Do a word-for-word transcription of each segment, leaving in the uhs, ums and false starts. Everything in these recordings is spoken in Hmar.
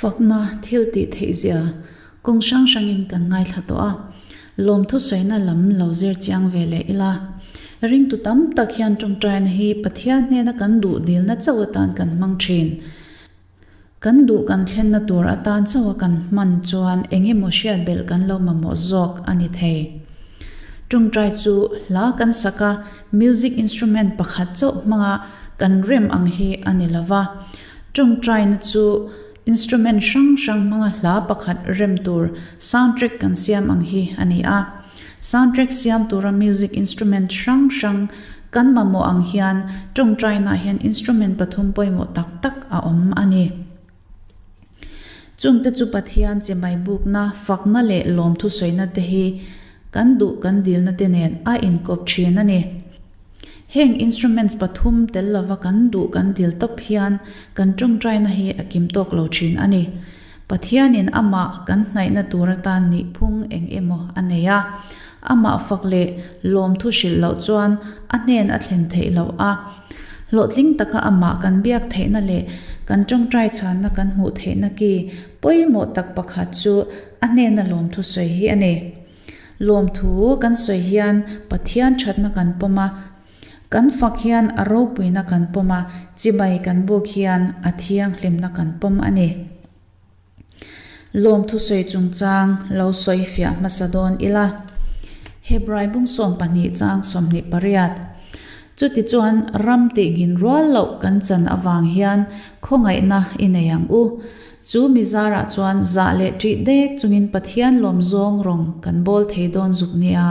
Fakna thil tih theih zia kawng hrang hrangin kan ngaithla tawh a, lawmthu sawina lam lo zir chiang ve leh ila. Ringtu tam tak hian ṭawngṭaina hi Pathian hnena kan duh dilna chauh atan kan hmang ṭhin. Kan duh kan thlenna tur atan chauha kan hman chuan eng emaw hriat belh kan lo mamawh zawk a ni thei. Ṭawngṭai chu hla kan sak a, music instrument pakhat chauh hmanga kan rem ang hi a ni lo va. Ṭawngṭaina chu instrument hrang hrang hmanga hla pakhat rem tur soundtrack kan siam ang hi a ni a. Soundtrack siam tura music instrument hrang hrang kan mamawh ang hian ṭawngṭaina hian instrument pathum pawimawh tak tak a awm a ni. Chungte chu Pathian chibai bukna, fakna leh lawmthu sawina te hi kan duh kan dilna te nen a inkawp ṭhin a ni. Heng instruments pathum tel lova kan duh kan dil tawp hian kan ṭawngṭaina hi a kim tawk lo ṭhin a ni. Pathianin amah kan hnaihna tur atan nihphung eng emaw a nei a, amah fak leh lawmthu hrilh loh chuan a hnen a thlen theih loh a. Hlawhtling taka amah kan biak theihna leh kan ṭawngṭai chhanna kan hmuh theihna ki pawimawh tak pakhat chu a hnena lawmthu sawi hi a ni. Lawmthu kan sawi hian Pathian ṭhatna kan pawm a, kan fak hian a ropuina kan pawm a, chibai kan buk hian a thianghlimna kan pawm a ni. Lawmthu sawi chungchang lo sawi fiah hmasa dawn ila. Hebrai bung sawm pahnih chang sawmhnih pariat. Chutichuan ram tih nghin rual loh kan chan avang hian khawngaihna i nei ang u. Chu mi zarah chuan zah leh ṭih dek chungin Pathian lawm zawng rawng kan bawl thei dawn zuk nia.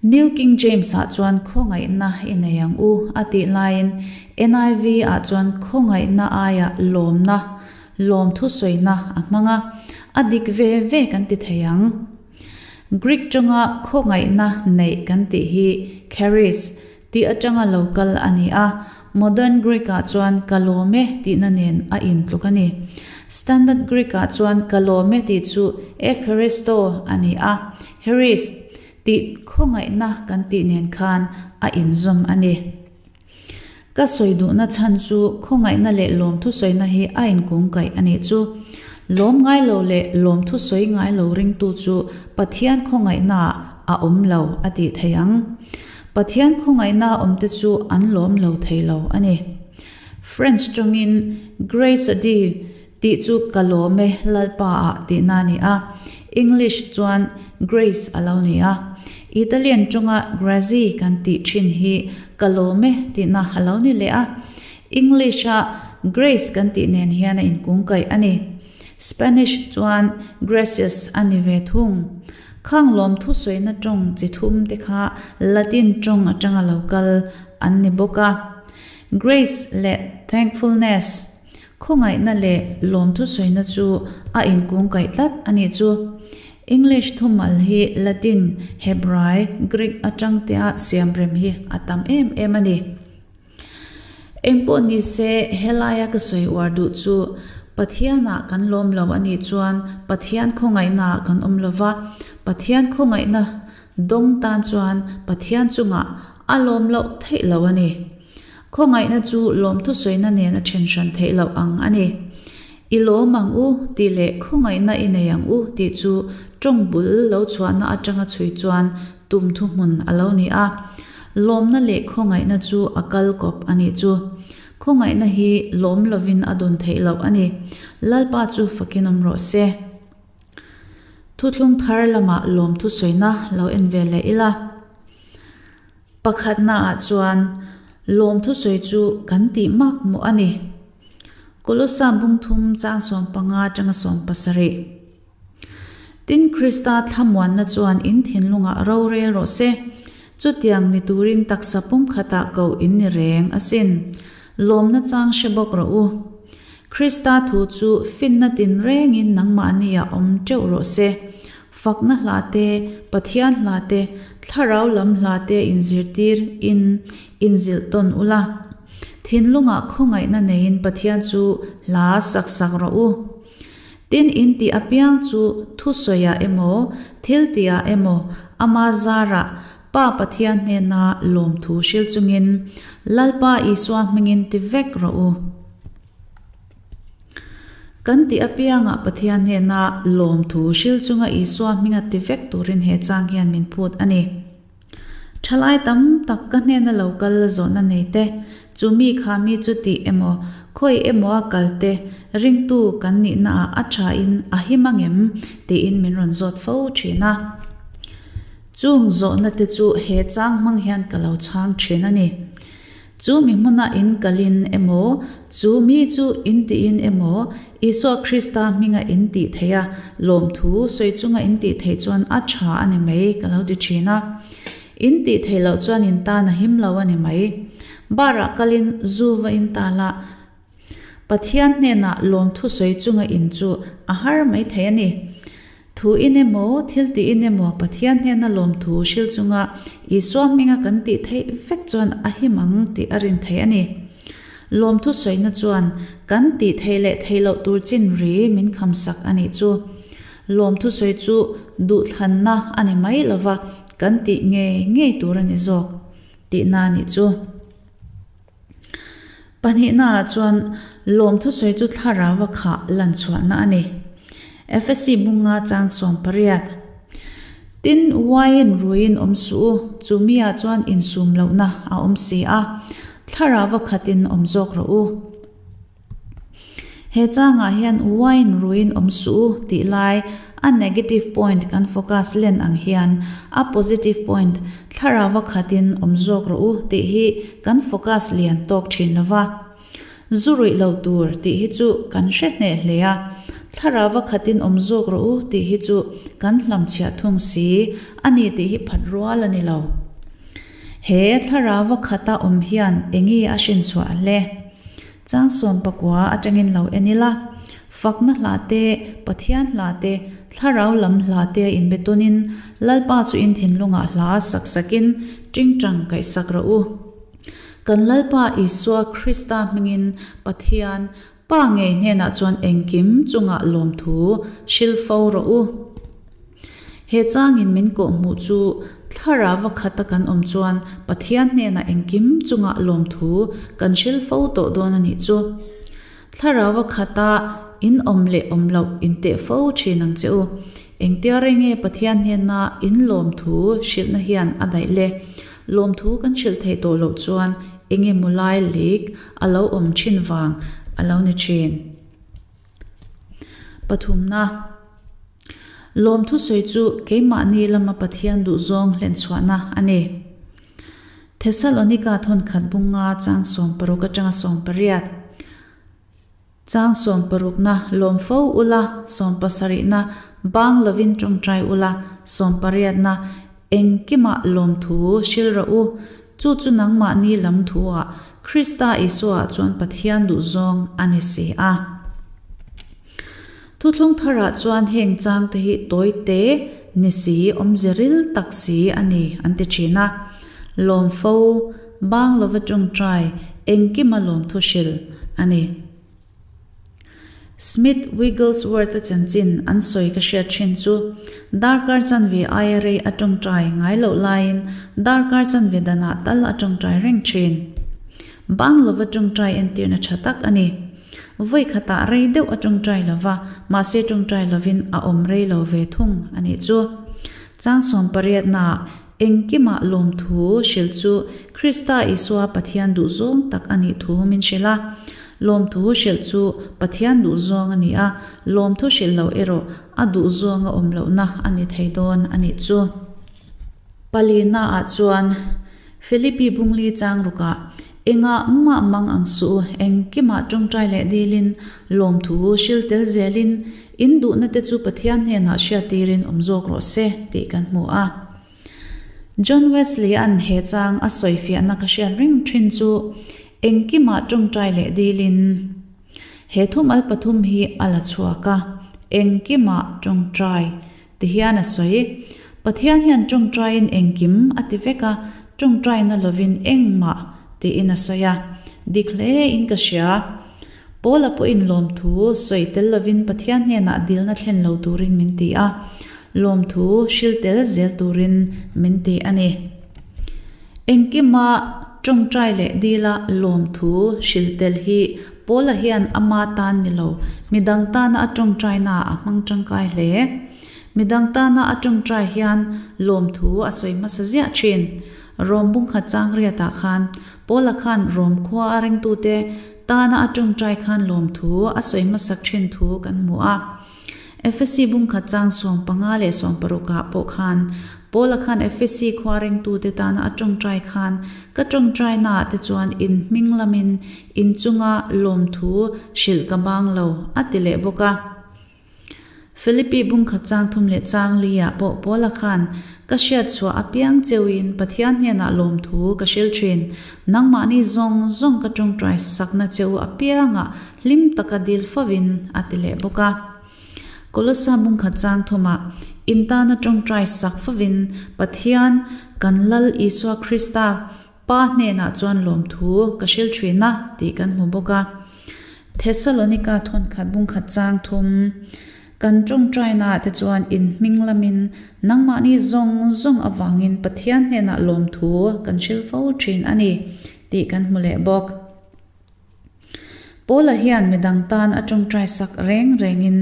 New King James-ah chuan khawngaihna i nei ang u a tih laiin, N I V-ah chuan khawngaihna aia lawmna, lawmthu sawina a hmang a, a dik ve ve kan ti thei ang. Greek ṭawnga khawngaihna neih kan tih hi charis tih aṭanga lo kal a ni a, modern Greek-ah chuan ka lawm e tihna nen a intluk a ni. Standard Greek-ah chuan ka lawm e tih chu eucharisto a ni a, charis tih khawngaihna kan tih nen khan a inzawm a ni. Ka sawi duhna chhan chu khawngaihna leh lawmthu sawina hi a inkung kaih a nih chu. Lawm ngai lo leh lawmthu sawi ngai lo ringtu chu Pathian khawngaihna a awm lo a tih thei ang. Pathian khawngaihna awmte chu an lawm lo thei lo a ni. French ṭawngin grace à Dieu tih chu ka lawm e Lalpa ah tihna a ni a. English chuan grace a lo ni a. Italian ṭawnga grazie kan tih ṭhin hi ka lawm e tihna a lo ni leh a. English-a grace kan tih nen hian a inkung kaih a ni. Spanish chuan gracias a ni ve thung. Khang lawmthu sawina ṭawng chi thum te kha Latin ṭawng aṭanga lo kal an ni bawk a. Grace leh thankfulness, khawngaihna leh lawmthu sawina chu a inkung kaih tlat a nih chu. English thumal hi Latin, Hebrai, Greek aṭang te a siam rem hi a tam em em a ni. Engpawh ni se, helaia ka sawi uar duh chu Pathianah kan lawm lo a nih chuan Pathian khawngaihna kan awm lo va, Pathian khawngaihna dawng tan chuan Pathian chungah a lawm loh theih lo a ni. Khawngaihna chu lawmthu sawina nen a ṭhen hran theih loh ang a ni. I lawm ang u tih leh khawngaihna i nei ang u tih chu ṭawngbul lo chhuahna aṭanga chhui chuan tum thuhmun a lo ni a. Lawmna leh khawngaihna chu a kal kawp a nih chu. Khawngaihna hi lawm lovin a dun theih loh a ni. Lalpa chu fakin awm rawh se. Thuthlung thar lamah lawmthu sawina lo en ve leh ila. Pakhatnaah chuan lawmthu sawi chu kan tih mak mawh a ni. Kolosa bung thum chang sawm panga aṭanga sawm pasarih. Tin, Krista thlamuanna chuan in thinlungah rorel rawh se. Chutiang ni turin taksa pum khatah ko in ni reng asin. Lawmna chang hre bawk rawh u. Krista thu chu finna tinrengin nangmahnia awm teuh rawh se. Fakna hla te, Pathian hla te, thlarau lam hla te inzirtirin inzilh tawn ula. Thinlungah khawngaihna neiin Pathian chu hla sak sak rawh u. Tin, in tih apiang chu thusawia emaw, thil tia emaw, ama zara Pa Pathian hnena lawmthu hril chungin Lalpa Isua hmingin ti vek rawh u. Kan tih apianga Pathian hnena lawmthu hril chunga Isua hminga ti vek turin he chang hian min phut a ni. Thalai tam tak ka hnena lo kal zawhna nei te, chu mi kha mi chu tih emaw, khawi emaw a kal te, ringtu kan nihna a, a ṭha in a him ang em tiin min rawn zawt fo ṭhin a. Chung zawhna te chu he chang hmang hian ka lo chhang ṭhin a ni. Chu mi hmuna in kalin emaw, chu mi chu in tiin emaw, Isua Krista hminga in tih theia lawmthu sawi chunga in tih thei chuan a ṭha a ni mai ka lo ti ṭhin a. In tih theih loh chuan in tan a him lo a ni mai. Barah kalin zuva in ta la, Pathian hnena lawmthu sawi chunga in chu a har mai thei a ni. Thu in emaw, thil tiin emaw, Pathian hnena lawmthu hril chunga Isua hminga kan tih theih vek chuan a him ang tih a rin thei a ni. Lawmthu sawina chuan kan tih theih leh theih loh tur chin ri min khamsak a nih chu. Lawmthu sawi chu duhthlanna a ni mai lova, kan tih ngei ngei tur a ni zawk tihna a nih chu. Pahnihnaah chuan lawmthu sawi chu thlarauva khah lan chhuahna a ni. Efesi bung nga chang sawm pariat. Tin, uain ruin awm suh u, chu miah chuan insum lohna a awm si a, thlarauva khatin awm zawk rawh u. He changah hian uain ruin awm suh u tih lai a negative point kan focus len ang hian a positive point thlarauva khatin awm zawk rawh u tih hi kan focus lian tawk ṭhin lova. Zu ruih lo tur tih hi chu kan hre hneh hle a, thlarauva khatin awm zawk rawh u tih hi chu kan hlamchhiah thung si a ni tih hi phat rual a ni lo. He thlarauva khata awm hian eng nge a hrin chhuah le? Chang sawm pakua aṭangin lo en ila, fakna hla te, Pathian hla te, thlarau lam hla te inbe tunin Lalpa chu in thinlungah hla sak sakin ṭingṭang kaihsak rawh u. Kan Lalpa Isua Krista hmingin Pathian Pa ngei hnenah chuan engkim chungah lawmthu hril fo rawh u. He changin min kawhhmuh chu thlarauva khata kan awm chuan Pathian hnenah engkim chungah lawmthu kan hril fo tawh dawn a nih chu. Thlarauva khata in awm leh awm loh in teh fo ṭhin ang che u. Engtia rei nge Pathian hnena in lawmthu hrilhna hian a daih le? Lawmthu kan hrilh thei tawh loh chuan eng emaw lai lik a lo awm ṭhin vang a lo ni ṭhin. Pathumna, lawmthu sawi chu keimahni lama Pathian duhzawng hlen chhuahna a ni. Thessalonika thawn khat bung nga chang sawm paruk aṭanga sawm pariat. Chang sawm parukna, lawm fo ula, sawm pasarihna, bang lovin ṭawngṭai ula, sawm pariatna, engkimah lawmthu hril rawh u, chu chu nangmahni lam thuah, Krista Isuaah chuan Pathian duhzawng a ni si a. Thuthlung tharah chuan heng changte hi tawite ni si, awmze ril tak si a ni an ti ṭhin a. Lawm fo, bang lova ṭawngṭai, engkima lawmthu hril a ni. Smith Wigglesworth-a chanchin an sawi ka hriat ṭhin chu, darkar chanve aia rei a ṭawngṭai ngai loh laiin, darkar chanve danah tal a ṭawngṭai reng ṭhin. Bang lova ṭawngṭai entirna ṭha tak a ni. Vawi khatah rei deuh a ṭawngṭai lova, mahse ṭawngṭai lovin a awm rei lo ve thung a nih chu. Chang sawm pariatna, engkimah lawmthu hrilh chu Krista Isua Pathian duhzawng tak a nih thu min hrilh a. Lawmthu hrilh chu Pathian duhzawng a ni a, lawmthu hrilh lo erawh a duhzawnga awm lohna a ni thei dawn a nih chu. Palinaah chuan Philippi bung li chang rukah, engah mah mang ang suh u, engkimah ṭawngṭai leh dilin lawmthu hril tel zelin, in duhna te chu Pathian hnenah hriattirin awm zawk rawh se tih kan hmu a. John Wesley-an he chang a sawifiahna ka hriat reng ṭhin chu, engkimah ṭawngṭai leh dilin, he thumal pathum hi a la chhuak a, engkimah ṭawngṭai ti hian a sawi. Pathian hian ṭawngṭaiin engkim a ti vek a, ṭawngṭaina lovin engmah tiin a sawi a. Dik hle in ka hria. Paula pawhin lawmthu sawi tel lovin Pathian hnenah dilna thlen lo turin min ti a, lawmthu hril tel zel turin min ti a ni. Engkima ṭawngṭai le dila lawmthu hril tel hi Paula hian ama tan ni lo, midang tana a ṭawngṭaina a hmang ṭangkai hle. Midang tana a ṭawngṭai hian lawmthu a sawi hmasa ziah ṭhin. Rom bung khat chang riatah khan Paula khan Rom khua a ringtute tana a ṭawngṭai khan lawmthu a sawi hmasak ṭhin thu kan hmu a. Efesi bung khat chang sawm panga leh sawm parukah pawh khan Paula khan Efesi khua ringtute tana a ṭawngṭai khan, ka ṭawngṭaina te chuan in hming lamin in chunga lawmthu hrilh ka bang lo, a ti leh bawk a. Philippi bung khat chang thum leh chang liah pawh Paula khan, ka hriat chhuah apiang cheuin Pathian hnenah lawmthu ka hril ṭhin, nangmahni zawng zawng ka ṭawngṭai sakna cheu apiangah hlim taka dil fovin, a ti leh bawk a. Kolosa bung khat chang thumah, in tana ṭawngṭai sak fovin Pathian kan Lal Isua Krista Pa hnenah chuan lawmthu ka hril ṭhin a tih kan hmu bawk a. Thessalonika thawn khat bung khat chang thum, kan ṭawngṭaina te chuan in hming lamin nangmahni zawng zawng avangin Pathian hnenah lawmthu kan hril fo ṭhin a ni tih kan hmu leh bawk. Paula hian midang tan a ṭawngṭai sak reng rengin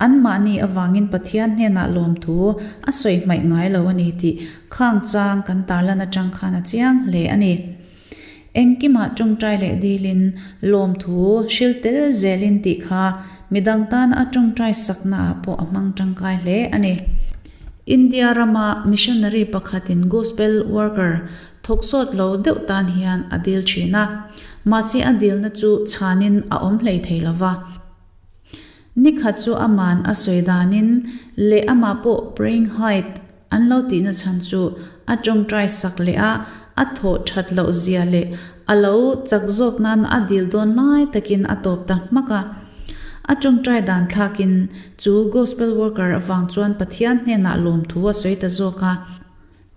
anmahni avangin Pathian hnenah lawmthu a sawi hmaih ngai lo a ni tih khang chang kan tarlan aṭang khan a chiang hle a ni. Engkimah ṭawngṭai leh dilin lawmthu hril tel zelin tih kha midang tan a ṭawngṭai saknaah pawh a hmang ṭangkai hle a ni. India rama missionary pakhatin gospel worker thawksawt lo deuh tan hian a dil ṭhin a, mahse a dilna chu chhanin a awm hlei thei lo va. Ni khat chu aman a sawi danin leh amah pawh praying height an lo tihna chhan chu a ṭawngṭai sak leh a, a thawh ṭhat loh zia leh a lo chak zawk nan a dil dawn lai takin a tawp ta hmak a. A ṭawngṭai dan thlakin chu gospel worker avang chuan Pathian hnenah lawmthu a sawi ta zawk a.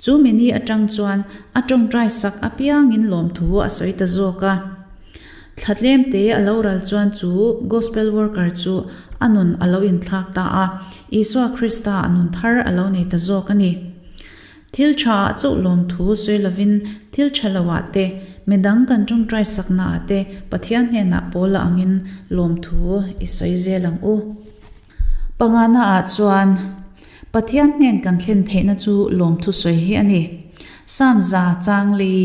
Chu mi ni aṭang chuan a ṭawngṭai sak apiangin lawmthu a sawi ta zawk a. Thla tlem te a lo ral chuan chu gospel worker chu a nun a lo inthlak ta a, Isua Krista a nun thar a lo nei ta zawk a ni. Thil ṭha chauh lawmthu sawi lovin thil ṭha loah te, midang kan ṭawngṭai saknaah te Pathian hnenah Paula angin lawmthu i sawi zel ang u. Panganaah chuan Pathian hnen kan thlen theihna chu lawmthu sawi hi a ni. Sam za chang li,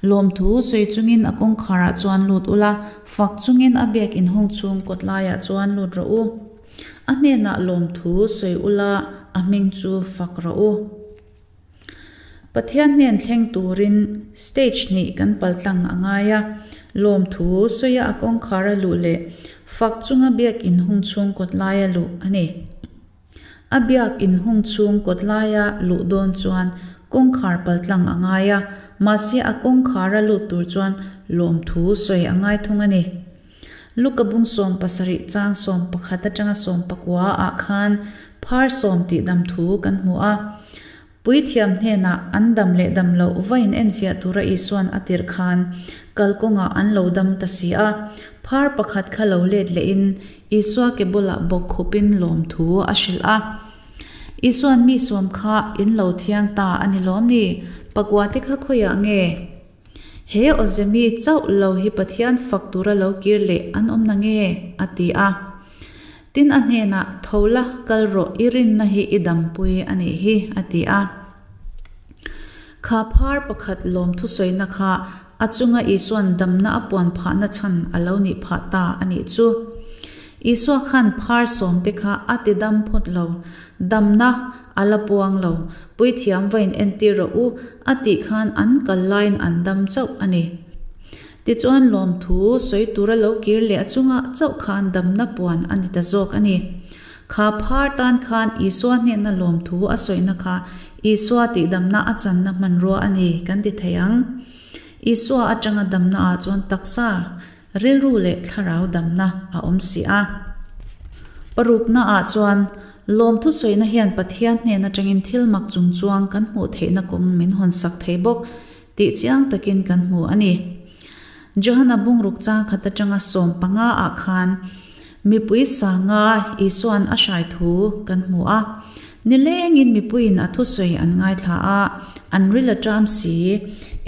lawmthu sawi chungin a kawngkharah chuan lut ula, fak chungin a biak inhung chhung kawt laiah chuan lut rawh u. A hnenah lawmthu sawi ula, a hming chu fak rawh u. Pathian hnen thleng turin stage hnih kan paltlang a ngai a, lawmthu sawia a kawngkhara luh leh fak chunga biak inhung chhung kawt laia luh a ni. A biak inhung chhung kawt laia luh dawn chuan kawngkhar paltlang a ngai a, mahse a kawngkhara lut tur chuan lawmthu sawi a ngai thung a ni. Luka bung sawm pasarih chang sawm pakhat aṭanga sawm pakua ah khan phar sawm tih dam thu kan hmu a. Puithiam hnenah an dam leh dam loh va inenfiah tura Isuan a tirh khan kalkawngah an lo dam ta si a. Phar pakhat kha lo let lehin Isua ke bulah bawk khupin lawmthu a hrilh a. Isuan mi sawm kha in lo thiang ta a ni lawm ni? Pakua te kha khawiah nge? He awze mi chauh lo hi Pathian fak tura lo kir leh an awm na nge? A ti a. Tin a hnenah, tho la, kal rawh, i rinna hi i dampui a nih hi, a ti a. Kha phar pakhat lawmthu sawina kha a chunga Isuan damna a puan phahna chhan a lo nih phah ta a nih chu. Isua khan phar sawm te kha a tidam phawt lo, damna a la puang lo, puithiam va inentir rawh u, a tih khan an kal laiin an dam chauh a ni. Tichuan lawmthu sawi tura lo kir leh a chunga chauh khan damna puan a ni ta zawk a ni. Kha phar tan khan Isua hnena lawmthu a sawina kha Isua tihdamna a channa hmanrua a ni kan ti thei ang. Isua aṭanga damna ah chuan taksa, rilru leh thlarau damna a awm si a. Parukna ah chuan lawmthu sawina hian Pathian hnen aṭangin thil mak chung chuang kan hmuh theihna kawng min hawnsak thei bawk tih chiang takin kan hmu a ni. Johana bung ruk chang khat aṭanga sawm panga ah khan mipui sanga Isuan a hrai thu kan hmu a. Nilengin mipuiin a thusawi an ngaithla a, an ril a ṭam si.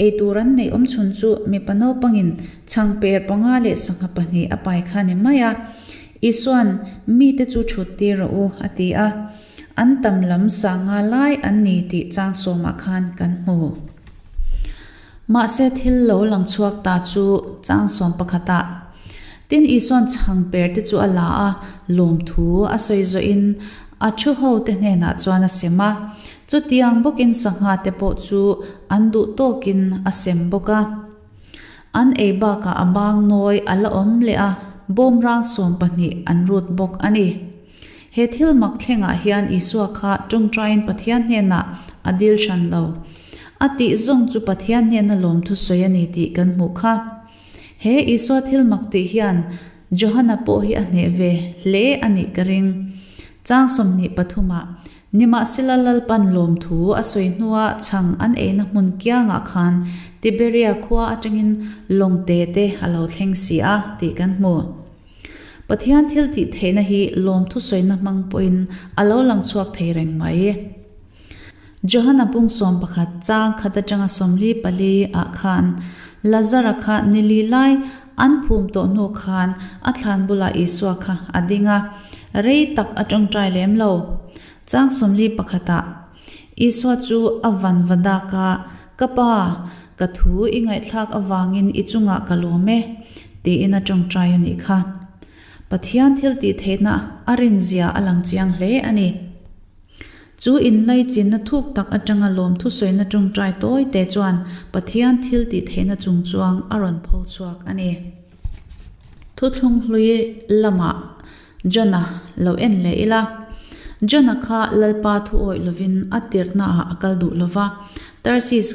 Ei tur an nei awm chun chu mipa naupangin chhangper panga le sangha pahni a pai kha ni mai a. Isuan, "Mite chu ṭhuttir rawh u," a ti a. An tam lam sanga lai an ni tih chang sawmah khan kan hmu. Mahse, thil lo lang chhuak ta chu chang sawm pakhatah. Tin, Isuan chhangperte chu a la a, lawmthu a sawi zawhin a ṭhu hote hnenah chuan a sem a. Chutiang bawkin sanghate pawh chu an duh tawkin a sem bawk a. An ei bakah a bang nawi a la awm leh a, bawmrang sawm pahnih an rut bawk a ni. He thil mak thlengah hian Isua kha ṭawngṭaiin Pathian hnenah a dil hran lo. A tih zawng chu Pathian hnena lawmthu sawi a ni tih kan hmu kha. He Isua thil mak tih hian Johana pawh hi a hneh ve hle a nih ka ring. Chang sawmhnih pathumah, nimahsela Lalpan lawmthu a sawi hnua chhang an eina hmun kiangah khan Tiberia khua aṭangin lawngte te a lo thleng si a tih kan hmu. Pathian thiltihtheihna hi lawmthu sawina hmang pawhin a lo lang chhuak thei reng mai. Johana bung sawm pakhat chang khat aṭanga sawmli pali ah khan Lazara kha ni li lai an phum tawh hnu khan a thlan bulah Isua kha a ding a, rei tak a ṭawngṭai lem lo. Chang sawmli pakhatah Isua chu a van va dak a, "Ka Pa, ka thu i ngaihthlak avangin i chungah ka lawm e," tiin a ṭawngṭai a nih kha. Pathian thiltihtheihna a rinzia a lang chiang hle a ni. Chu inlaichinna thuk tak aṭanga lawmthu sawina ṭawngṭai tawite chuan Pathian thiltihtheihna chungchuang a rawn pho chhuak a ni. Thuthlung hlui lamah Jona lo en leh ila. Jona kha Lalpa thu awih lovin a tirhnaah a kal duh lo va. Tarsis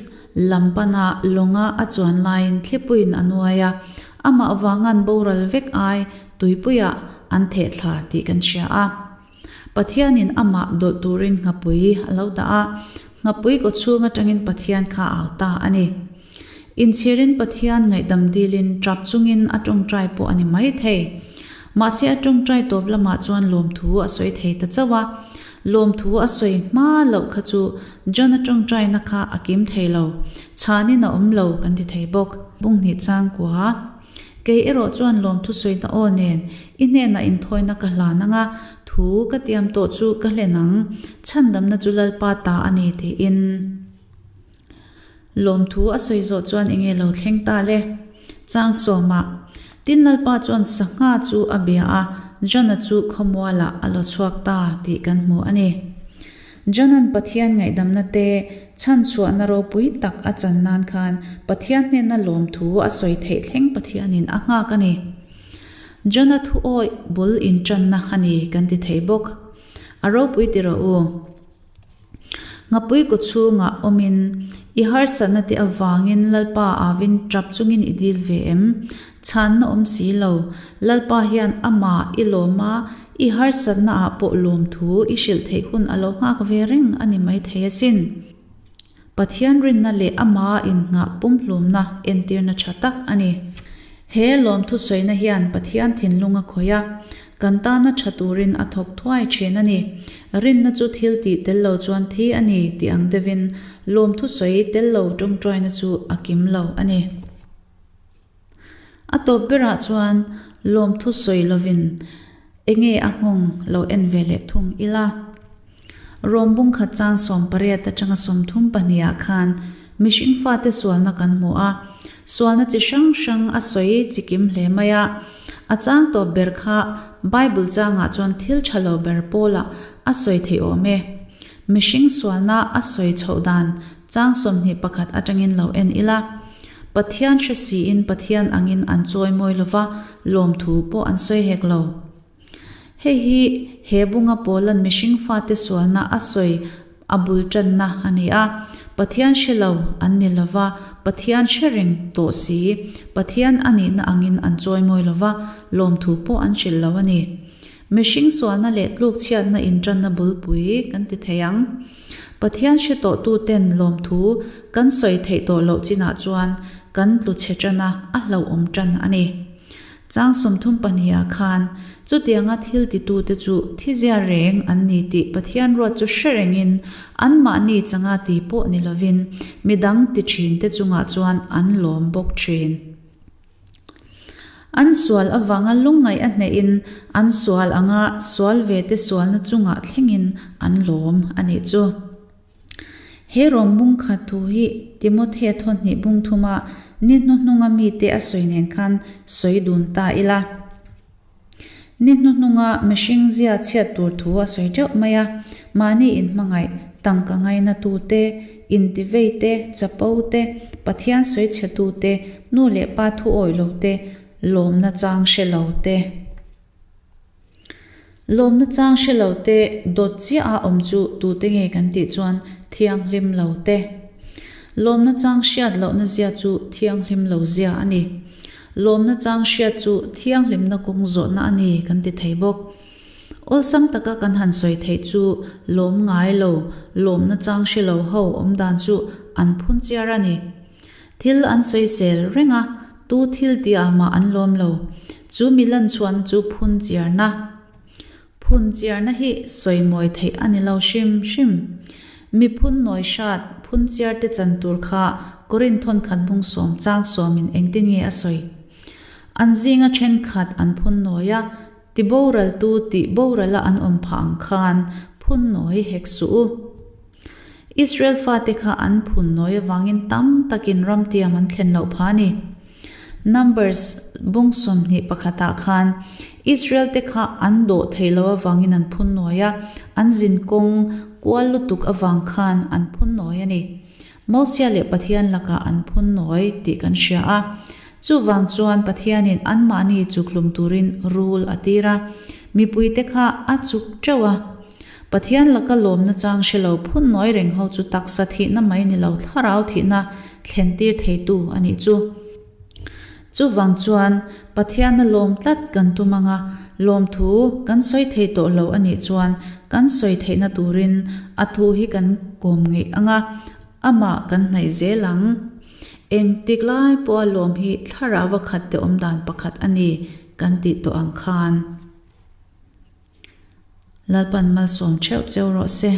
lam pana lawnga a chuan laiin thlipuiin a nuai a. Amah vangan boral vek ai tuipuiah an theh thla tih kan hria a. Pathianin amah dawlh turin nghapui a lo dah a, nghapui kawchhung aṭangin Pathian kha a au ta a ni. Inchhirin Pathian ngaihdam dilin ṭap chungin a ṭawngṭai pawh a ni mai thei. Mahse, a ṭawngṭai tawp lamah chuan lawmthu a sawi thei ta chauh a. Lawmthu a sawi hma loh kha chu Jona ṭawngṭaina kha a kim thei lo, chhanin a awm lo kan ti thei bawk. Bung hnih chang kua. Kei erawh chuan lawmthu sawina aw nen i hnena inthawina ka hlan ang a, thu ka tiam tawh chu ka hlen ang, chhandamna chu Lalpa ta a ni, tiin lawmthu a sawi zawh chuan enge lo thleng ta le? Chang sawmah, tin Lalpa chuan sangha chu a bia a, Jona chu khawmualah a lo chhuak ta tih kan hmu a ni. Jonan Pathian ngaihdamna te chhanchhuahna ropui tak a chan nan khan Pathian hnena lawmthu a sawi theih thleng Pathianin a nghak a ni. Jona thu awih bul inṭanna a ni kan ti thei bawk. A ropui ti rawh u. Nghapui kawchhungah awmin i harsatna te avangin Lalpa avin ṭap chungin i dil ve em? Chhanna awm si lo. Lalpa hian ama i lawm a, i harsatnaah pawh lawmthu i hrilh theih hun a lo nghak ve reng a ni mai thei asin. Pathian rinna leh ama innghah pumhlumna entirna ṭha tak a ni. He lawmthu sawina hian Pathian thinlung a khawih a, kan tana ṭha turin a thawk thuai ṭhin a ni. Rinna chu thil tih tel lo chuan thi a ni tih ang deuhin lawmthu sawi tel lo ṭawngṭaina chu a kim lo a ni. A tawp berah chuan lawmthu sawi lovin enge a nghawng lo en ve leh thung ila. Rom bung khat chang sawm pariat aṭanga sawmthum pahnihah khan mihring fate sualna kan hmu a, sualna chi hrang hrang a sawi chi kim hle mai a. A chang tawp ber kha Bible changah chuan thil ṭha lo ber pawlah a sawi theih awm e. Mihring sualna a sawi chhoh dan chang sawmhnih pakhat aṭangin lo en ila. Pathian hre siin Pathian angin an chawimawi lo va, lawmthu pawh an sawi hek lo. Hei hi he bunga Paulan mihring fate sualna a sawi a bul ṭanna a ni a. Pathian hre lo an ni lo va, Pathian hre reng tawh si, Pathian a nihna angin an chawimawi lo va, lawmthu pawh an hrilh lo a ni. Mihring sualna leh tlukchhiatna inṭanna bulpui kan ti thei ang. Pathian hre tawhtuten lawmthu kan sawi theih tawh loh chinah chuan kan tlu chhe ṭan a, a hlauhawm ṭan a ni. Chang sawmthum pahni a khan, chutianga thil titute chu thizia reng an ni tih Pathian ruat chu hre rengin anmahni changa ti pawh ni lovin, midang ti ṭhinte chunga chuan an lawm bawk ṭhin. An sual avanga lungngaih a hnehin, an sual anga sual vete sualna chungah thlengin an lawm a nih chu. He Rom bung khat thu hi Timothea thawn hnih bung thuma ni hnuhnunga mite a sawi nen khan sawi dun ta ila. Ni hnuhnunga mihring zia chhiat tur thu a sawi teuh mai a, mani inhmangaih, tangka ngaina tute, intiveite, chapote, Pathian sawi chhe tute, nu leh pa thu awi lote, lawmna chang hre lote. Lawmna chang hre lote, dawt zia a awm chu tute nge kan tih chuan thianghlim lote. Lawmna chang hriat lohna zia chu thianghlim lo zia a ni. Lawmna chang hriat chu thianghlimna kawng zawhna a ni kan ti thei bawk. Awlsam taka kan han sawi theih chu lawm ngai lo, lawmna chang hre lo ho awm dan chu an phun chiar a ni. Thil an sawisel reng a, tu thil tia mah an lawm lo. Chu mi lan chhuahna chu phun chiarna. Phun chiarna hi sawi mawi theih a ni lo hrim hrim. Mi phun nawi hrat, phun chiarte chan tur kha Korin thawn khat bung sawm chang sawmin engtin nge a sawi? An zinga ṭhenkhat an phun nawi a, tiboraltu tih borala an awm phah ang khan phun nawi hek suh u. Israel fate kha an phun nawi avangin tam takin ram tiam an thlen loh pha a ni. Numbers bung sawmhnih pakhatah khan Israel te kha an dawh thei lo avangin an phun nawi a, an zin kawng kual lutuk avang khan an phun nawi a ni. Mosia leh Pathian laka an phun nawi tih kan hria a. Chuvang chuan Pathianin anmahni chukhlum turin rul a tir a. Mipuite kha a chuk teuh a. Pathian laka lawmna chang hre lo phun nawi reng ho chu taksa thihna mai ni lo, thlarau thihna thlentir theitu a nih chu. Chuvang chuan Pathian a lawm tlat kan tum ang a, lawmthu kan sawi thei tawh lo a nih chuan kan sawi theihna turin a thu hi kan kawm ngeih ang a, amah kan hnaih zel ang. Engtik lai pawha lawm hi thlarauva khat te awm dan pakhat a ni kan tih tawh ang khan. Lalpan malsawm theuh cheu rawh se.